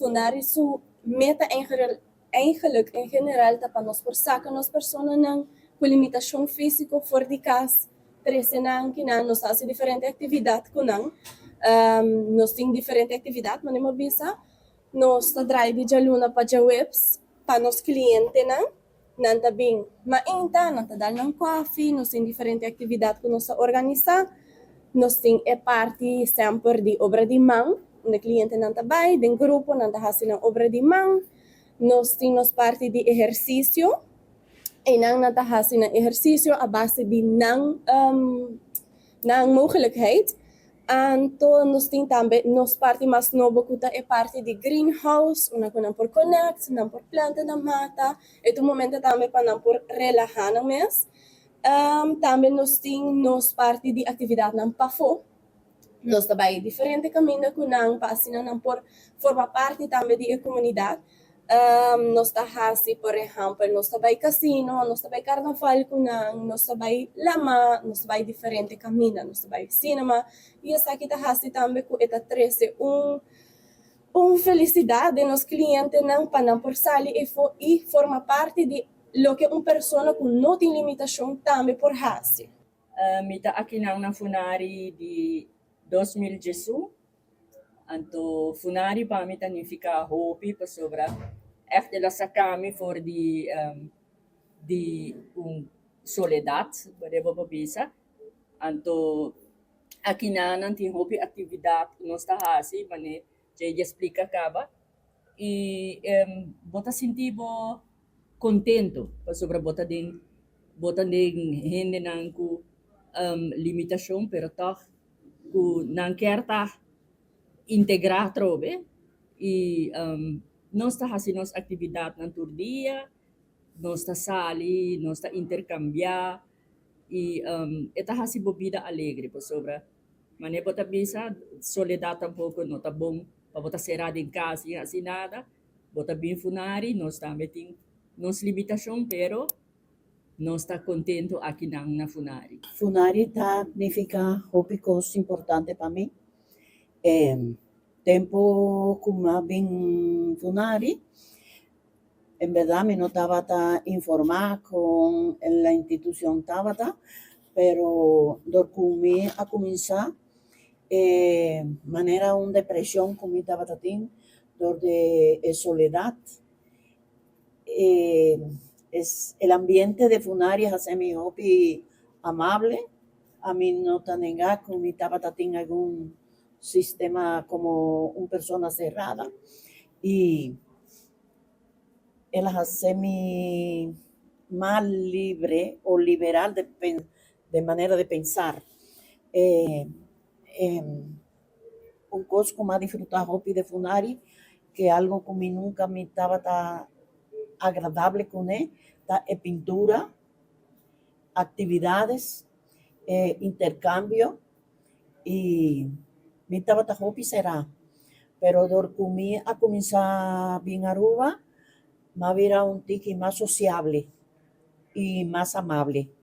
Funari su meta eigenlijk en general ta pa nos por saca nos personanan cu limitacion fisico for di cas, trece nan akinan, nos ta haci diferente actividad cu nan. Nos tin diferente actividad, manera mi a bisa, nos ta draai di djaluna pa djaweps pa nos clientenan. Nan ta bin mainta, nan ta dal nan koffie, nos tin diferente actividad cu nos ta organisa. Nos tin e parti semper di obra di man, unda clientenan ta bay den grupo, nan ta haci nan obra di man. Nos tin nos parti di ehercicio, eynan nan ta haci nan ehercicio a base di nan mogelijkheid. Anto nos tin tambe nos parti mas nobo cu ta e parti di greenhouse, unda cu nan por connect, nan por planta nan mata. E ta un momento tambe pa nan por relaha nan mes. Tambe nos tin nos parti di actividadnan pafo. Nos ta bay diferente caminda cu nan pa asina nan por forma parti tambe di e comunidad. Nos ta haci, por ehempel, nos ta bay casino, nos ta bay carnaval cu nan, nos ta bay lama, nos ta bay diferente caminda, nos ta bay cinema y esaki ta haci tambe cu e ta trece un felicidad den nos clientenan pa nan por sali efo y forma parti di loke un persona cu no tin limitacion tambe por haci. Mi ta akinan na Funari di 2011. Anto Funari pa mi ta nifica hopi pasobra echt el a saca mi for di un soledad, bo por bisa. Anto akinan nan tin hopi actividad cu nos ta haci, manera Jay a splica caba. Y bo ta sinti bo contento pasobra bo ta den hendenan cu limitacion, pero toch cu nan kier ta integra atrobe y nos ta haci nos actividadnan tur dia, nos ta sali, nos ta intercambia y e ta haci bo bida alegre pasobra, manera bo ta bisa, soledad tampoco no ta bon pa bo ta cera den cas y haci nada. Bo ta bin Funari, nos tambe tin nos limitacion, pero nos ta contento akinan na Funari. Funari ta nifica hopi cos importante pa mi. Tempo cu mi a bin Funari, en berdad mi no tabata informa con la institucion tabata, pero dor cu mi a cuminsa, manera un depresion cu mi tabata tin dor di e soledad. Es el ambiente de Funari a haci mi hopi amable. Ami no ta nenga cu mi tabata tin algun sistema como un persona cerrada y el a haci mi mas libre o liberal de manera de pensar. Un cos cu mi a disfruta hopi di Funari, cu algo cu mi nunca mi tabata agradable cune, ta e pintura, actividades, intercambio y mi tabata hopi cera. Pero dor cu mi a cuminsa bin Aruba, mi a bira un tiki mas sociable y mas amable.